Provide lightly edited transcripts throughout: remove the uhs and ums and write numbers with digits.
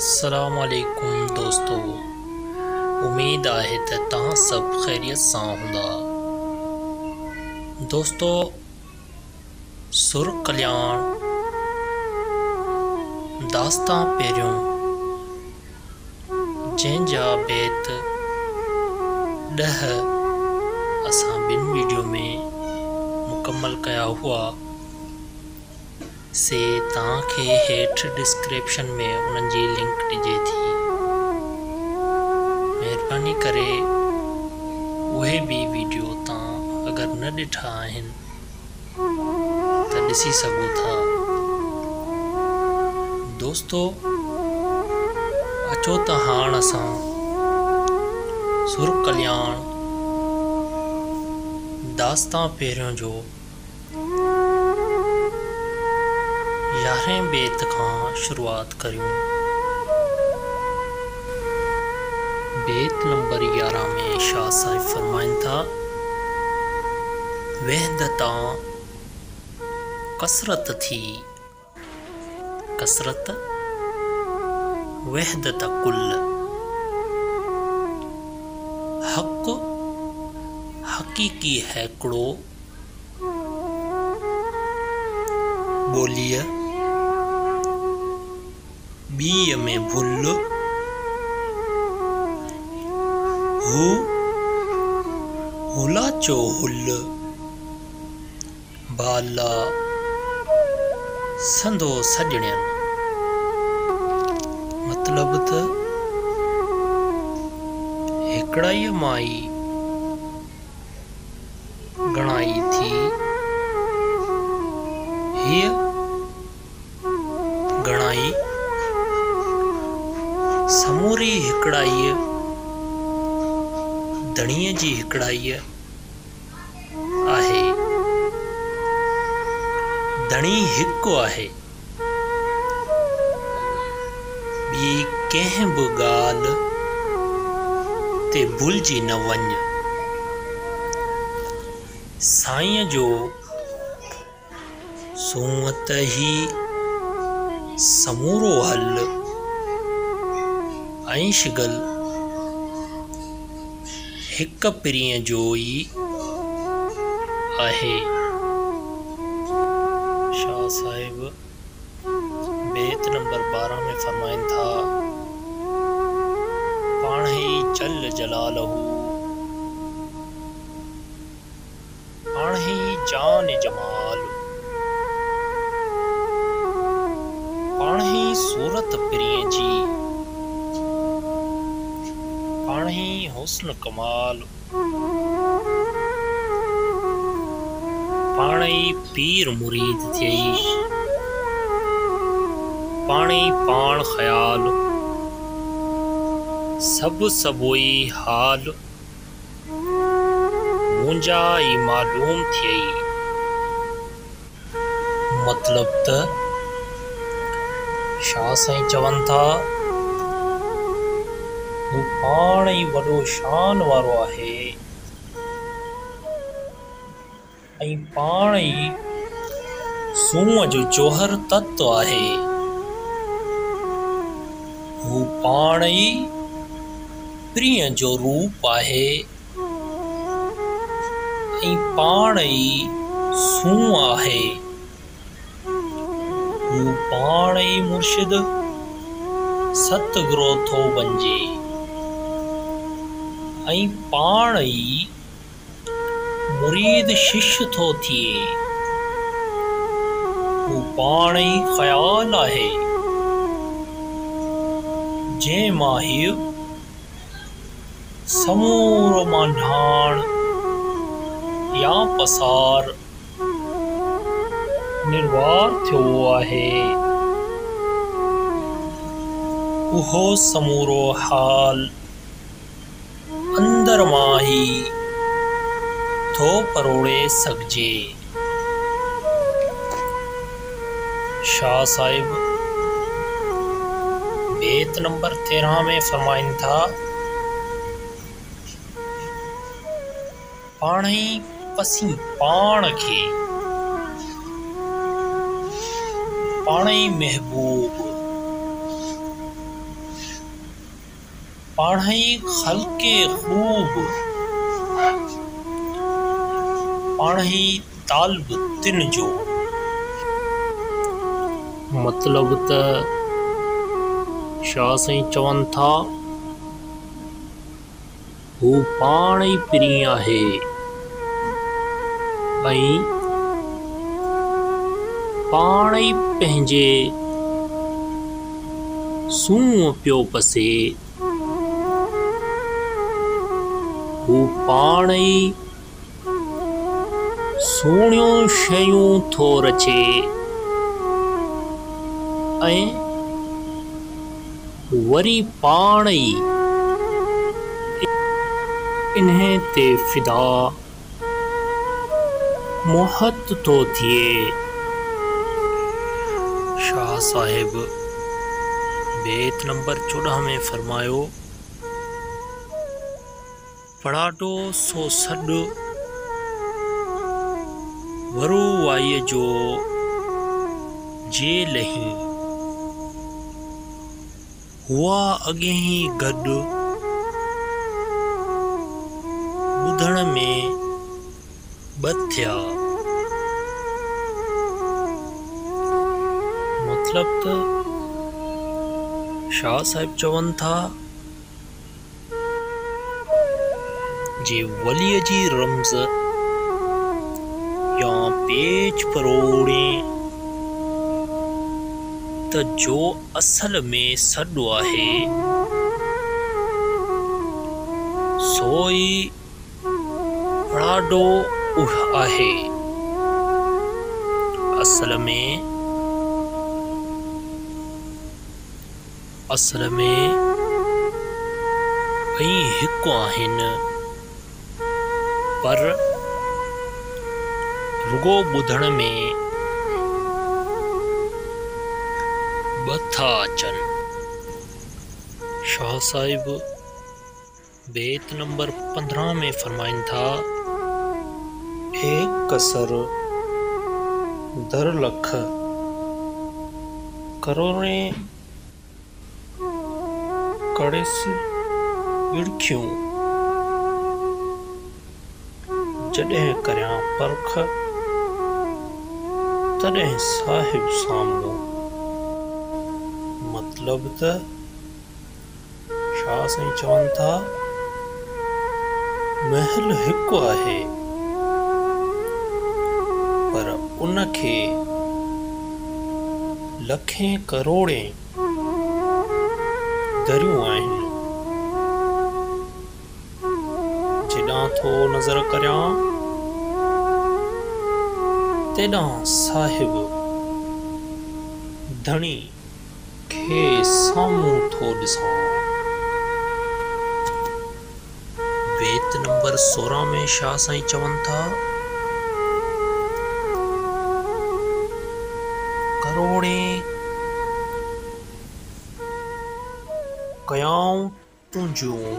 السلام عليڪم دوستو اميد آهي ته توهان سڀ خيريت سان هوندا. دوستو سر ڪلياڻ داستان پهريون جنهن جا بيت ڏهه اسان ٻن ويڊيو ۾ مڪمل ڪيا هئا. سي توهان کي هيٺ ڊسڪرپشن ۾ انهن جي لنڪ ڏجي ٿي. مهرباني ڪري اهي به ويڊيو توهان اگر نه ڏٺا آهن ته ڏسي سگهو ٿا. دوستو اچو ته هاڻ اسان سر ڪلياڻ داستان پهريون جو يارهين بيت کان شروعات ڪريون. بيت نمبر 11 ۾ شاهه صاحب فرمائن ٿا، وحدتان ڪثرت ٿي، ڪثرت وحدت ڪل، حق حقيقي هيڪڙو، ٻوليء ٻيء ۾ ڀل، هو هولاچو هل، بالا سندو سڄڻين. مطلب ته هيڪڙائيء مان ئي گهڻائي ٿي. هيء گهڻائي سموري هيڪڙائيء، ڌڻيء جي هيڪڙائيء، آهي. ڌڻي هڪ آهي. ٻي ڪنهن به ڳالهه تي ڀلجي نه وڃ. سائينء جو سونهن ته هي سمورو حل ۽ شغل هڪ پرينء جو ئي آهي. شاهه صاحب بيت نمبر 12 ۾ فرمائن ٿا، پاڻهي جل جلاله، پاڻهي جان جمال، پاڻهي صورت پرينء جي، پاڻهي حسن ڪمال. پاڻ ئي پير مريد ٿئي، پاڻ ئي پاڻ خيال، سڀ سڀوئي حال، منهنجا ئي معلوم ٿئي. مطلب ته شاهه سائين چون ٿا، هو پاڻ ئي وڏو شان وارو آهي ۽ پاڻ ئي سونهن جو جوهر تت آهي. هو پاڻ ئي پرينء جو روپ آهي. ۽ پاڻ ئي سونهن آهي. هو پاڻ ئي مرشد ستگرو ٿو بنجي ۽ پاڻ ئي مريد شش ٿو ٿئي. هو پاڻ ئي خيال آهي، جنهن مان هيء سمورو مانڊاڻ يا پسار نروار ٿيو آهي. اهو سمورو حال اندر مان ئي ٿو پروڙي سگهجي. شاهه صاحب بيت نمبر 13 ۾ فرمائن ٿا، پاڻهي پسين پاڻ کي، پاڻهي محبوب. پاڻهئي خلقي خوب، پاڻهئي طالب تن جو. مطلب ته شاهه سائين چون ٿا، هو پاڻ ئي پرين آهي ۽ پاڻ ئي پنهنجي سونهن پيو پسي. هو پاڻ ئي سهڻيون شيون ٿو رچي ۽ وري پاڻ ئي انهي تي فدا موهت ٿو ٿئي. شاهه صاحب بيت نمبر 14 ۾ فرمايو. پڙاڏو سو سڏ ورو وائيء جو جي لهين، هئا اڳهين گڏ ٻڌڻ ۾ ٻه ٿيا. مطلب ته شاهه صاحب چون ٿا. جي وليء جي رمز يا پيچ پروڙين ته جو اصل ۾ سڏ آهي، سو ئي پڙاڏو آهي. اصل ۾. اصل ۾ ٻئي هڪ آهن، پر رڳو ٻڌڻ ۾ ٻه ٿا اچن. شاهه صاحب بيت نمبر 15 ۾ فرمائن ٿا. ايڪ سر در لک ڪروڙين ڪڙيس ڳڙکيون، جڏهن ڪريان پرک، تڏهن صاحب سامهون. مطلب ته شاهه سائين چون ٿا، محل هڪ آهي، پر ان کي لکين ڪروڙين دريون آهن. جيڏانهن ٿو نظر ڪريان، تيڏانهن صاحب ڌڻي کي سامهون ٿو ڏسان. بيت نمبر 16 ۾ شاهه سائين چون ٿا. ڪروڙين ڪيائون تنهنجون.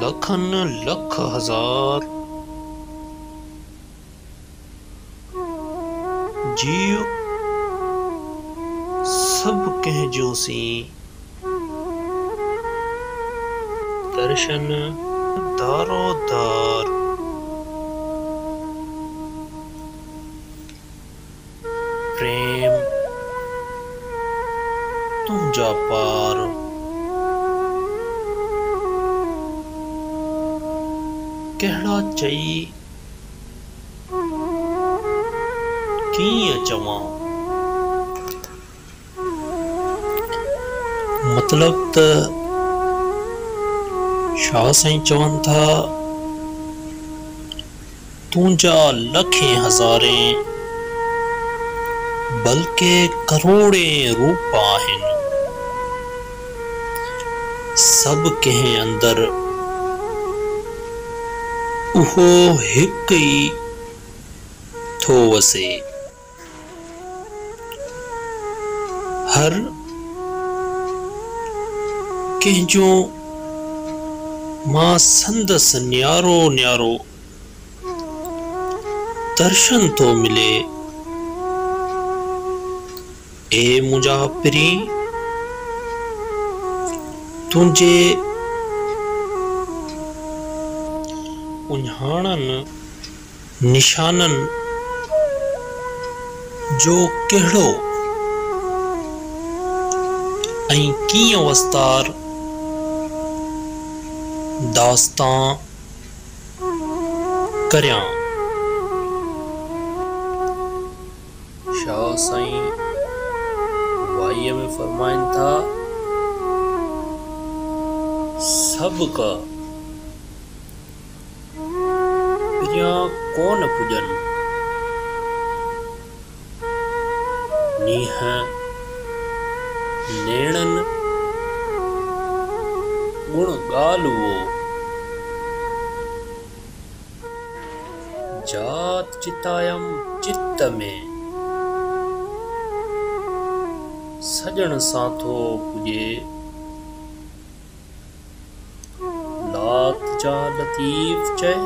لکن لک هزار. جيء سڀ ڪنهن جون سين. درشن دارو دار. پريم تنهنجا پار. ڪهڙا چئي ڪيئن چوان؟ مطلب ته شاهه سائين چون ٿا، تنهنجا لکين هزارين بلڪه ڪروڙين روپ آهن، سڀ ڪنهن اندر اهو هڪ ئي ٿو وسي. هر ڪنهن جو مان سندس نيارو نيارو درشن ٿو ملي. اي منهنجا پرين! تنهنجي اهڃاڻن، نشانن، جو ڪهڙو ۽ ڪيئن وستار، داستان، ڪريان؟ شاهه سائين وائيء ۾ فرمائن ٿا، سڀ ڪا پريان ڪونه پڄن، نينهن نيڻن ڳڻ ڳالهه وو. جات چتايم چت ۾، سڄڻ سان ٿو پڄي. لات جا لطيف چئي،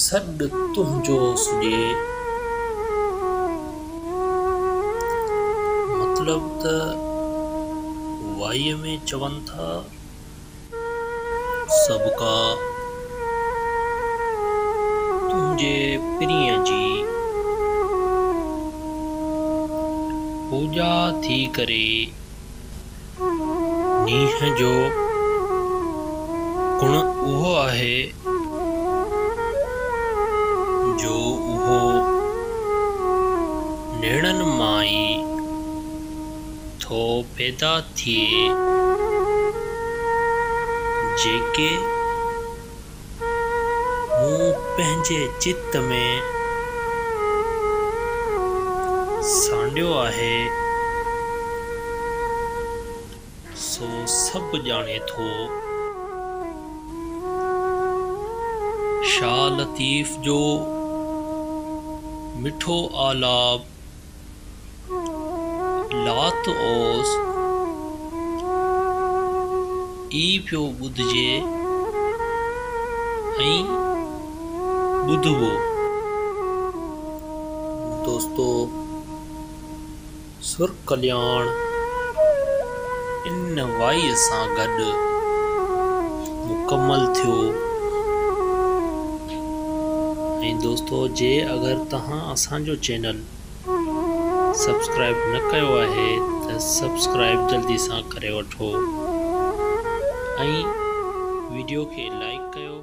سڏ تنهنجو سڄي. مطلب ته وائيء ۾ چون ٿا. سڀڪا تنهنجي پرينء جي پوڄا ٿي ڪري. نينهن جو گڻ اهو آهي جو اهو نيڻن مان ئي ٿو پيدا ٿئي، جيڪي مون پنهنجي چت ۾ سانڍيو آهي، سو سڀ ڄاڻي ٿو. شاهه لطيف جو مٺو آلاپ لات اوس ئي پيو ٻڌجي ۽ ٻڌبو. دوستو سر ڪلياڻ ان وائيء سان گڏ مڪمل ٿيو ۽ دوستو جي اگر توهان اسان جو چينل سبسڪرائب نه ڪيو آهي ته سبسڪرائب جلدي سان ڪري وٺو ۽ ويڊيو کي لائيڪ ڪيو.